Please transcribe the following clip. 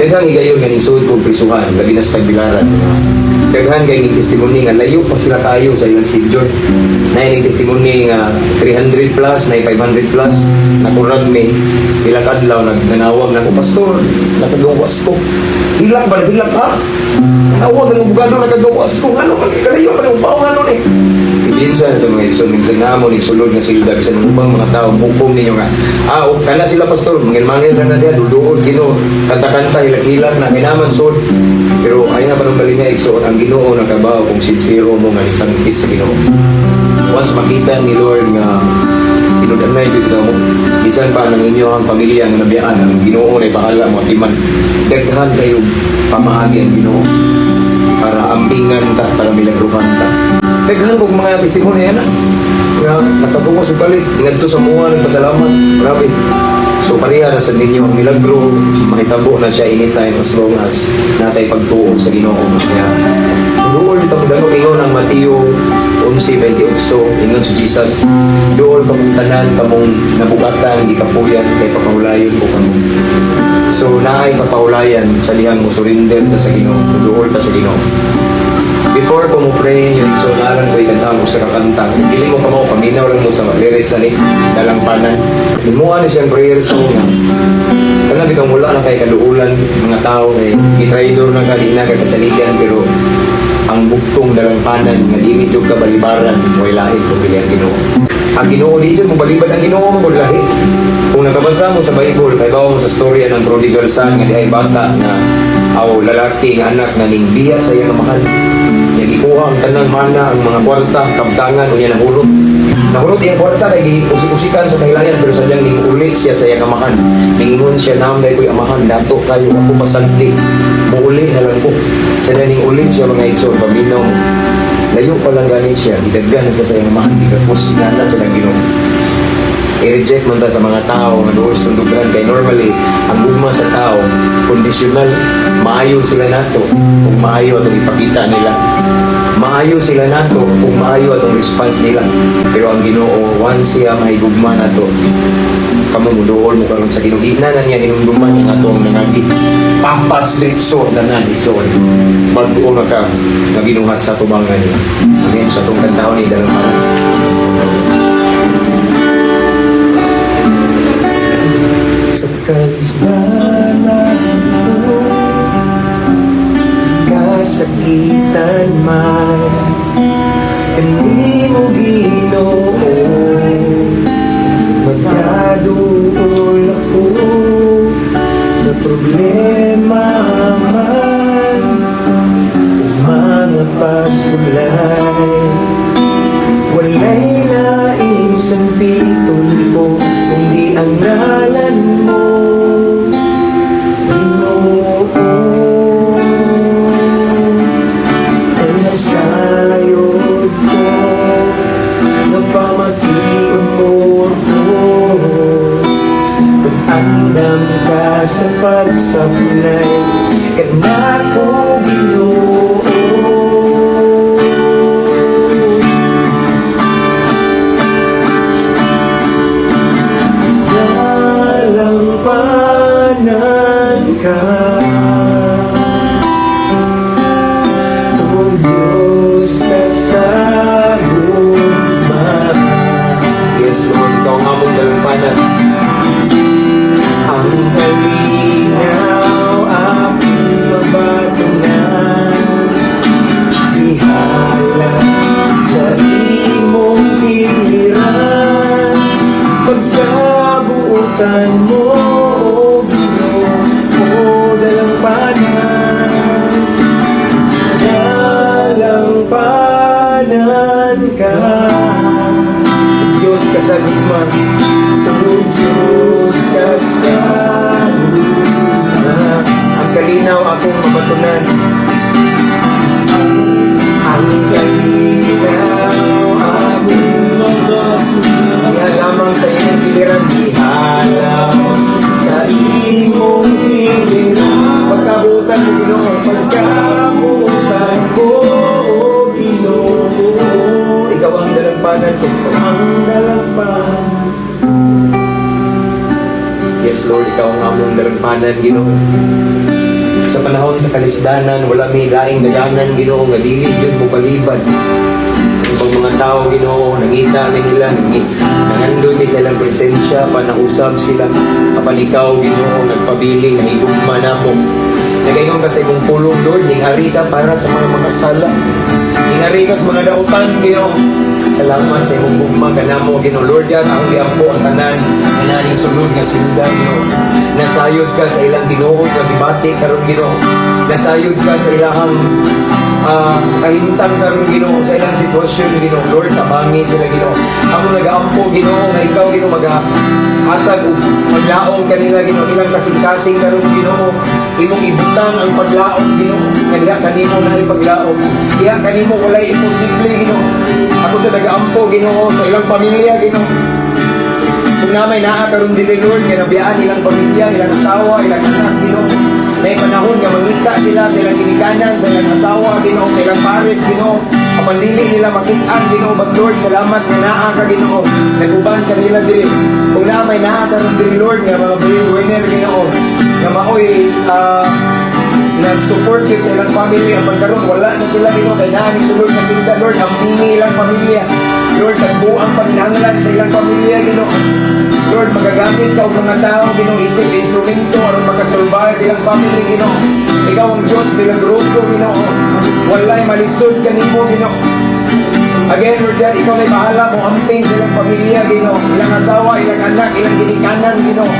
Daghang higayon nga nisud kog prisuhan, labi na sa Tagbilaran. Daghan kay ning testimony nga layo pa sila kayo sa ilang schedule. Na ning testimony nga 300 plus, na 500 plus, nakurag mi ilang adlaw, nagnanawag na ko, "Pastor, nakagawas ko." Hilak ba, hilak ha? Nanawag ang abogado, nakagawas ko. Ngano man, kalayo pa rin, bao ngano ni. Minsan sa mga igsoon, minsan namo ni sulod nga silda, bisan ng ubang mga tao, hukom ninyo nga, "Ah, oh, kana sila pastor, mangil-mangil na na diya, duduol, Ginoo, kanta-kanta, hilak-hilak na, kinaman sod." Pero ay nga panong nga igsoon, ang Ginoo nakabaw kung sincero mo nga sangkit sa Ginoo. Once makita ni Lord nga tinud-anay gyud mo, bisan pa ng inyo ang pamilya nga nabiyaan, ang Ginoo na bahala mo atiman. Daghan kayo pamaagi ang Ginoo para ampingan ka, para milagruhan ka. Daghan kog mga testimony ana nga nakabuko sa balit ngadto sa muha nagpasalamat. Grabe. So pareha ra sa ninyo ang milagro, mahitabo na siya anytime as long as natay pagtuo sa Ginoo. Kaya duol ta mo dano ingon ang Mateo 11:28, ingon si Jesus, "Duol kamong tanan kamong nabugatan, gikapuyan, kay papahulayon ko kamo." So naay papahulayan sa dihang mo surrender ta sa Ginoo, duol ta sa Ginoo. Before ko mo pray yun, so nalang ko ikanta mo sa kakanta. Dili mo kamo, paminaw lang mo sa lyrics na ni Dalangpanan. Himuan ni siyang prayer song nga kana bitong wala na kay kaduulan mga tao kay gitraidor na ka, di na ka kasaligan, pero ang bugtong dalangpanan nga dili jud ka balibaran way lahi kung dili ang Ginoo. Ang Ginoo di jud mo balibad, ang Ginoo mo gud lahi. Kung nakabasa mo sa Bible, kay mo sa storya ng prodigal son nga di ay bata nga aw lalaki nga anak nga ning biya sa iyang amahan. Nya gikuha ang tanang mana, ang mga kwarta, kabtangan, unya nahurot. Nahurot iyang kwarta kay giusik-usikan sa kahilayan, pero sadyang ning uli siya sa iyang amahan. Ningingon siya, "Naamday ko'y amahan, dato kayo ako pasadli. Muuli na lang ko." Siya ning uli siya, mga igsoon, paminaw mo. Layo pa lang gani siya, gidaghan na siya sa iyang amahan, gigapos sinala sa Ginoo. I-reject man ta sa mga tao nga duol sa tundugan kay normally ang gugma sa tao conditional. Maayo sila nato kung maayo atong ipakita nila, maayo sila nato kung maayo atong response nila, pero ang Ginoo, once siya mahigugma nato, kamo muduol mo karon sa Ginoo, di na na niya hinumduman ang atong nangagi. Papas diretso tanan, igsoon, bag-o na ka nga ginuhat sa tubangan niya. Amen. Sa atong kantahon ni Dalangpanan. Sa kalisdanan ko, kasakitan man, kanimo Ginoo magkaduol ako. Sa problema man o mga pagsulay, walay laing sampiton ko kundi ang ngalan mo, Ginoo. Ay nasayod ko nga pamation mo ako. Kung andam ka sa pagsablay kanako, Ginoo. Dalampanan ka, O Diyos ka sa gugma. Yes, Lord, ikaw ang among dalampanan. Ang kalinaw aking mabatungan, ihala sa imong kiliran. Pagkabuutan mo, O Ginoo, O dalampanan. Dalampanan ka, Diyos ka sa gugma, O Diyos ka sa gugma. Ang kalinaw akong mabatunan. Ang kalinaw akong mabatunan. Diha lamang sa imong kiliran. Diha sa imong kiliran. Pagkabuutan mo, Ginoo. Pagkabuutan ko, O Ginoo. Ikaw ang dalampanan ko. Ang dalampanan. Yes, Lord, ikaw ang among dalampanan, Ginoo. Sa panahon sa kalisdanan, wala may laing daganan, Ginoo, nga dili jud mo balibad. Ang ibang mga tao, Ginoo, nangita mi nila, nangandoy mi sa ilang presensya, panausab sila. Apan ikaw, Ginoo, nagpabiling, nahigugma namo. Nagaingon ka sa imong pulong, Lord, ningari ka para sa mga makasala. Ningari ka sa mga dautan, Ginoo. Salamat sa imong gugma kanamo, Ginoo. Lord God, akong giampo ang tanan nga naning sulod nga silda, Ginoo. Nasayod ka sa ilang tinuod nga gibati karon, Ginoo. Nasayod ka sa ilahang kahimtang karon, Ginoo, sa ilang sitwasyon, Ginoo. Lord, tabangi sila, Ginoo. Ako nagaampo, Ginoo, nga ikaw, Ginoo, magahatag og paglaom kanila, Ginoo, ilang kasing-kasing karon, Ginoo. Imong ibutang ang paglaom, Ginoo, nga diha kanimo na paglaom. Diha kanimo walay imposible, Ginoo. Ako sa nagaampo, Ginoo, sa ilang pamilya, Ginoo. Kung na may naa karon dili, Lord, nga nabiyaan ilang pamilya, ilang asawa, ilang anak, Ginoo. Na panahon nga mangita sila sa ilang ginikanan, sa ilang asawa, Ginoo, sa ilang pares, Ginoo. Apan dili nila makit-an, Ginoo, but Lord, salamat nga naa ka, Ginoo. Nag-uban kanila dili. Kung na may naa karon dili, Lord, nga mga breadwinner, Ginoo, nga maoy nag-support yun sa ilang family, ang pagkaroon wala na sila, Ginoo, kay naa ni sulod na sila. Lord, ampingi ilang pamilya. Lord, tagbuang panginahanglan sa ilang pamilya, Ginoo. Lord, magagamit ka og mga tao, Ginoo, isip instrumento aron makasurvive ilang family, Ginoo. Ikaw ang Diyos milagroso, Ginoo. Walay malisod kanimo, Ginoo. Again, Lord God, ikaw na bahala mo amping sa ilang pamilya, Ginoo, ilang asawa, ilang anak, ilang ginikanan, Ginoo.